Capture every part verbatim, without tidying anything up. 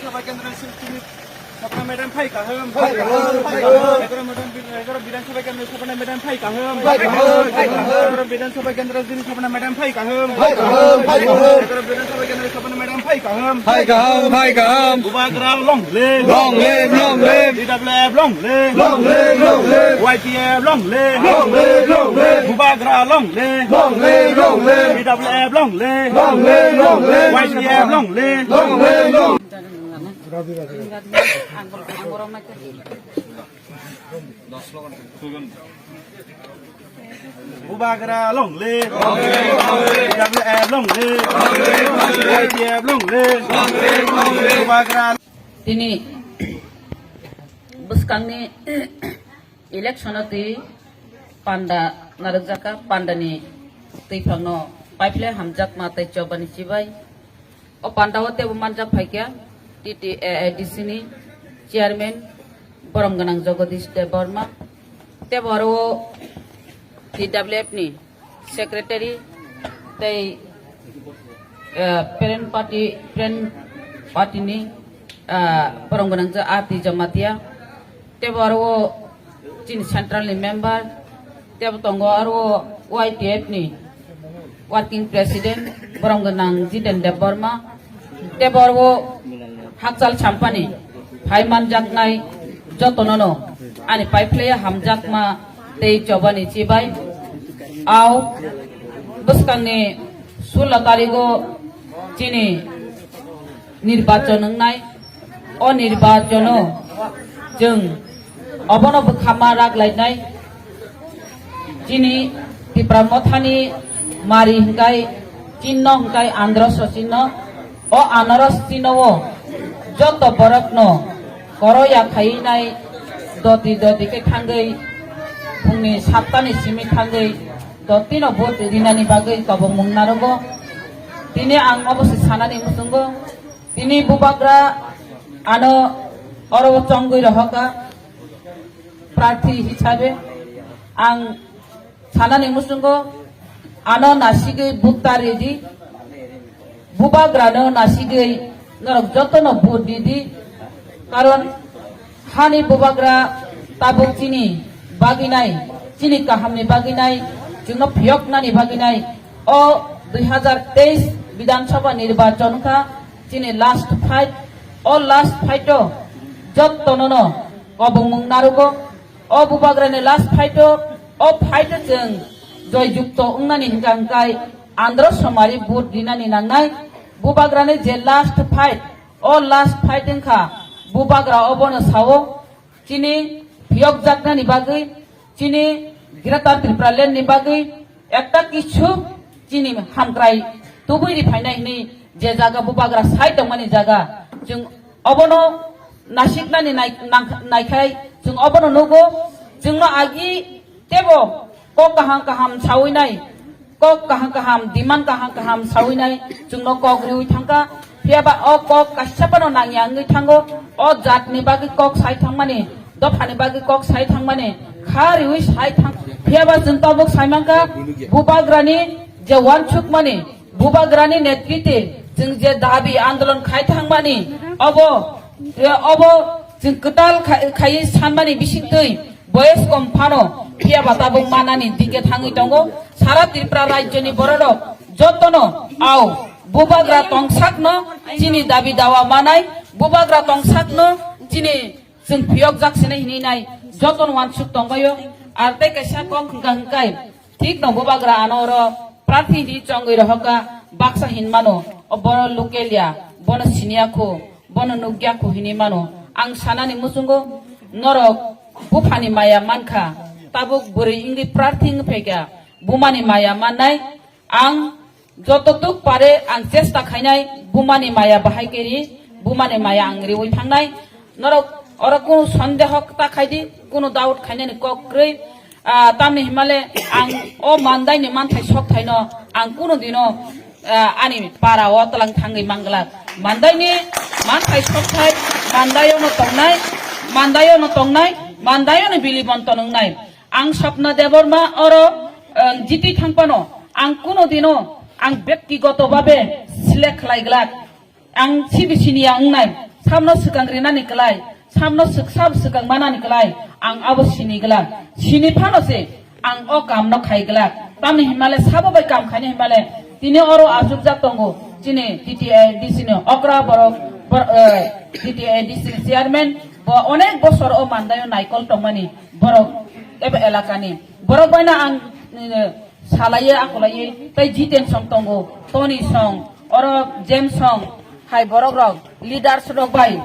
Sabha kendra sini Sapna madam phai kaham. Phai kaham, phai kaham. Egaroh madam, egaroh Bidhan Sabha kendra Sapna madam phai kaham. Phai kaham, phai kaham. Egaroh Bidhan Sabha kendra sini Sapna madam phai kaham. Phai kaham, phai kaham. Egaroh Bidhan Sabha kendra Sapna madam phai kaham. Phai kaham, phai kaham. Bubagra long live. Long live, long live. B W F long live. Long live, long live. Y T F long live. Long live, long live. Bubagra long live. Long live, long live. B W F long live. Long live, long live. Y T F long live. Long live, long Bubagra long live. B W F long live. Y T F long live. Bubagra. Tini bwskangni election-o twi panda narwkjakha, pandani twiphangno paiphle hamjakma tei chobani chibai. O panda o tebo manjak phaikha T T A A D C ni chairman borom gwnang Jagadish Debbarma, tebo aro o T W F ni secretary tei, eh, parent party, parent party ni, ah, borom gwnang je R T Jamatia, tebo aro o chini central ni member, tebo tongo aro o Y T F ni working president, borom gwnang Jiten Debbarma, tei borok hakchal sampani phai manjaknai jotonono ani paiphlaiya hamjakma tei chobani chibai. Au bwskangni sullo tarigo chini nirbachon wngnai. O nirbachono chwng obono bwkhama rak lainai. Chini Tipra Mothani mari hwnkhe chinno hwnkhe Andhra Sachinno. O Andhra Sachinno o joto borokno koroya khainai doti doti khe thangwi phungni sattani simi thangwi dotino vote rinani bagwi kobongmung narogo. Tini ang obo se sanani muchungo. Tini bubagra ano oro chongwi rohorkha prarthi hisabe. Ang sanani muchungo ano nasigwi bukta ridi, bubagrano nasigwi norok jotono vote ridi, karon hani bubagra tabuk chini baginai, chini kahamni baginai, chwngno phiyoknani baginai. O dui hazar teis Bidhan Sabha nirbachon kha chini last fight. O last fight o jotonono kobongmung narugo. O bubagrani last fight o, o fight o chwng joy jukto wngnani hwnkha hwnkhe Andhra Somari vote rinani nangnai. Bubagrani je last fight, o last fight wngkha bubagra obono sao. Chini phiyokjaknani bagwi, chini Greater Tripura Land ni bagwi ekta kichu chini hamkrai tubui ri phainai hwnwi je jaga bubagra sai tongmani jaga, chwng obono nasiknani nai-, nang-, naikhai chwng obono nugo. Chwngno agi tebo kok kaham kaham sawi nai, kok kaham kaham, demand kaham kaham sawi nai, chwngno kok riwi thangkha. Phiya ba o kok kaisa phano nangya wngwi thango. O jatni bagwi kok sai thangmani, dophani bagwi kok sai thangmani, kha riwi sai thang. Phiya ba chwng tabuk sai mankha, bubagrani je wansukmani, bubagrani netritwe chwng je dabi andolon khai thangmani, obo, obo chwng kwtal khai-, khaiwi sanmani bisingtwi boyes kom phano, phiya ba tabuk manani dike thangwi tongo. Sara Tripura rajyoni bororok jotono au bubagra tongsakno chini dabi dawa manai, bubagra tongsakno chini chwng phiyokjak sini hinwi nai jotono wansuk tongbaio. Ar tei kaisa kok hwnkha hwnkhe thikno bubagra ano oro prarthi hinwi chongwi rohorkha baksa hinmano, o borok local ya, bono siniya kho, bono nukya kho hinwi mano. Ang sanani muchungo norok buphani maya mankha, tabuk bwrwi wngwi prarthi wngwi phaikha, bumani maya mannai. Ang joto tuk pare ang chesta khainai bumani maya bahai khe ri, bumani maya ang riwi thangnai. Norok oro kunu sondeho ta khaidi, kunu doubt khainani kok kwrwi. Ah, tamni himale ang o mandaini manthai sokthai no ang kunu dino, ah, ani para o tlang thangwi manglak. Mandaini manthai sokthai mandaio no tongnai, mandaio no tongnai, mandaio no bili bonton wngnai. Ang Sapna Debbarma oro, eh, jiti thangpano ang kuno dino ang bektigoto babe select khlai glak. Ang sibi siniya wngnai. samno swkang rinani kwlai, samno swk-, sab swkang manani kwlai ang abo sini glak. Sini phano se ang o kamno khai glak. Tamni hinmale sabo bai kam khaini hinmale tini oro achukjak tongo chini T T A D C ni okra borok, bor-, eh, T T A D C ni chairman, bo onek bosor o mandaio naikol tongmani borok ebe elakani. Borok baino ang, eh, salaiye akulaiye tei Jiten song tongo, Tony song, oro James song, hai borok rok leaders rok bai,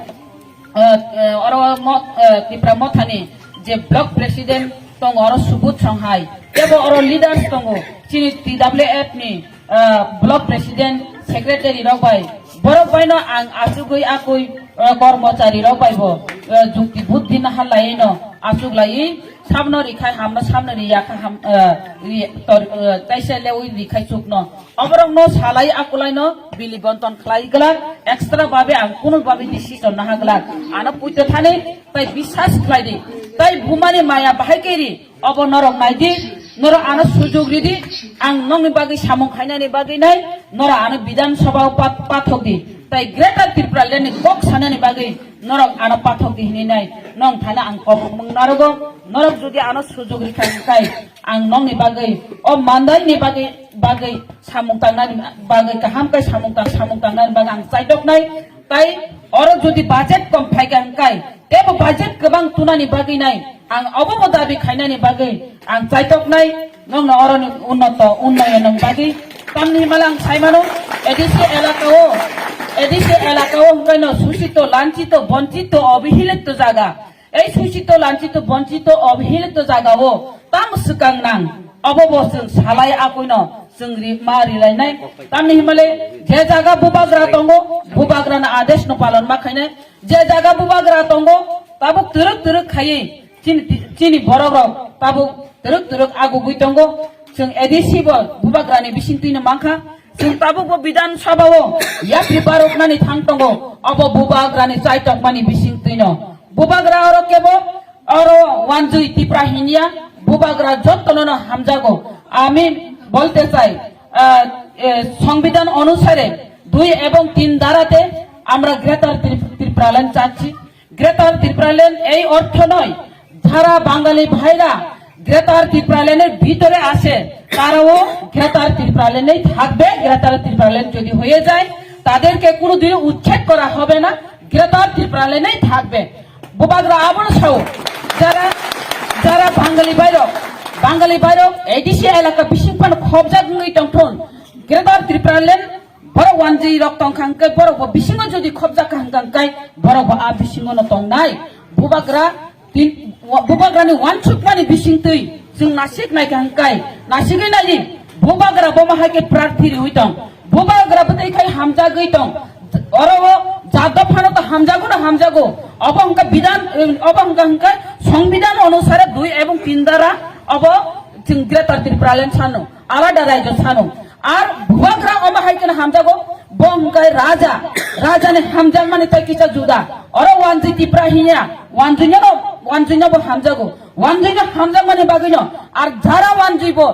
eh, eh, oro mo-, eh, Tipra Mothani je block president tongo, oro Subut song hai, tebo oro leaders tongo, chini T W F ni, eh, block president, secretary rok bai, borok baino ang achugwi akui, eh, kormochari rok bai bo, eh, jukti buddhi nahar laiwi no achuk laiwi sabno rikhai hamno, sabno riya kha ham, eh, ri-, tor-, eh, taisa lewi rikhai chukno. Oborokno salai akulaino bili bonton khlai glak, extra babe ang kunu babe decision naha glak. Ano puito thani tai biswas khlai di. Tai bumani maya bahai khe ri, obo norok nai di, norok ano sujug ri di, ang nokni bagwi samung khainani bagwi nai, norok ano Bidhan Sabha o pat-, pathok di. Tai Greater Tripura Land ni kok sanani bagwi norok ano pathok di hinwi nai, nong thani ang kok mung narogo, norok jodi ano sujug ri kha hwnkhe ang nokni bagwi, o mandai ni bagwi, bagwi samung tangnani bagwi, kaham khe samung tang, samung tangnani bagwi ang chaitoknai. Tai oro jodi budget kom phaikha hwnkhe, tebo budget kwbang tunani bagwi nai, ang obo bo dabi khainani bagwi ang chaitoknai, nokno oroni unnoto, unnoyonni bagwi. Tamni himala ang saimano, A D C elaka o, A D C elaka o hwnkhe no suchito, lanchito, bonchito, obihilito jaga. Ei suchito, lanchito, bonchito, obihilito jaga o tamo swkang nang, obo bo chwng salai akoino chwng ri-, ma rilainai. Tamni himale je jaga bubagra tongo, bubagrani adesh no palon ma khainai. Je jaga bubagra tongo, tabuk twrwk twrwk khaiwi chini, chini borok rok tabuk twrwk twrwk agugwi tongo. Chwng A D C bo bubagrani bisingtwino mankha. Chwng tabukbo Bidhan Sabha o yapri baroknani thang tongo, obo bubagrani chaitokmani bisingtwino. Bubagra oro kebo oro wanjwi Tipra hinya, bubagra jottono no hamjago. Ami bolte chai, ah, eh, সংবিধান অনুসারে দুই এবং তিন ধারাতে আমরা গ্রেটার ত্রিপ-, ত্রিপুরাল্যান্ড চাচ্ছি। গ্রেটার ত্রিপুরাল্যান্ড এই অর্থ নয়, যারা বাঙালি ভাইরা গ্রেটার ত্রিপুরাল্যান্ডের ভিতরে আছে, তারাও গ্রেটার ত্রিপুরাল্যান্ডেই থাকবে। গ্রেটার ত্রিপুরাল্যান্ড যদি হয়ে যায়, তাদেরকে কোনোদিনও উচ্ছেদ করা হবে না, গ্রেটার ত্রিপুরাল্যান্ডেই থাকবে। Bubagra abono sao, jara, jara Bangali bairok, Bangali bairok A D C elaka bising phano khobjak wngwi tongthon, Greater Tipraland borok wanjwi rok tongkha hwnkhe borok bo bisingo jodi khobjak kha hwnkha hwnkhe borok bo a bisingo no tongnai. Bubagra tin, wa-, bubagrani wansukmani bisingtwi chwng nasik naikha hwnkhe nasigwi naidi, bubagra bo ma hai khe prarthi riwi tong. Bubagra bwtwi khai hamjagwi tong. Oro o jat dophano to hamjago na hamjago. Obo hwnkha bidhan, obo hwnkha hwnkha songbidhan onusare dui ebong tin dara obo chwng Greater Tipraland sano, alada raijo sano. Ar bubagra omo hai kheno hamjago, bo hwnkha raja, rajani hamjakmani tei kisa juda. Oro wanjwi Tipra hinya, wanjwino, wanjwino bo hamjago. Wanjwino hamjakmani bagwino, ar jara wanjwi bo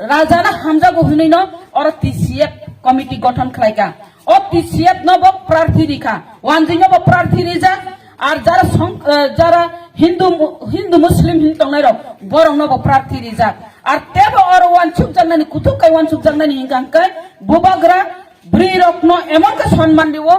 rajano hamjago hinwino oro T C F committee gothon khlaikha. O T C F no bo prarthi rikha, wanjwi no bo prarthi rijak, ar jara song-, eh, jara Hindu mu-, Hindu Muslim hin tongnai rok, borok no bo prarthi rijak. Ar tebo oro wansuk jaknani, kuthuk kai wansuk jaknani hingka hingkai bubagra bwrwi rok no emon khe sonman riwo,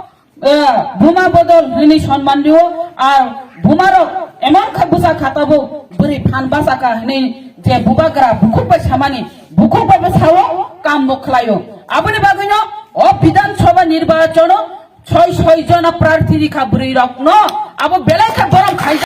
eh, buma bodol hinwi sonman riwo, ar buma rok emon khe bwsa kha tabuk bwrwi phan basa kha hinwi je bubagra bukhuk bai samani, bukhuk bai bo sao, kam bo khlaio. Aboni bagwino o Bidhan Sabha nirbachano soi soi jona prarthi rikha bwrwi rokno, abo belai khe borom khai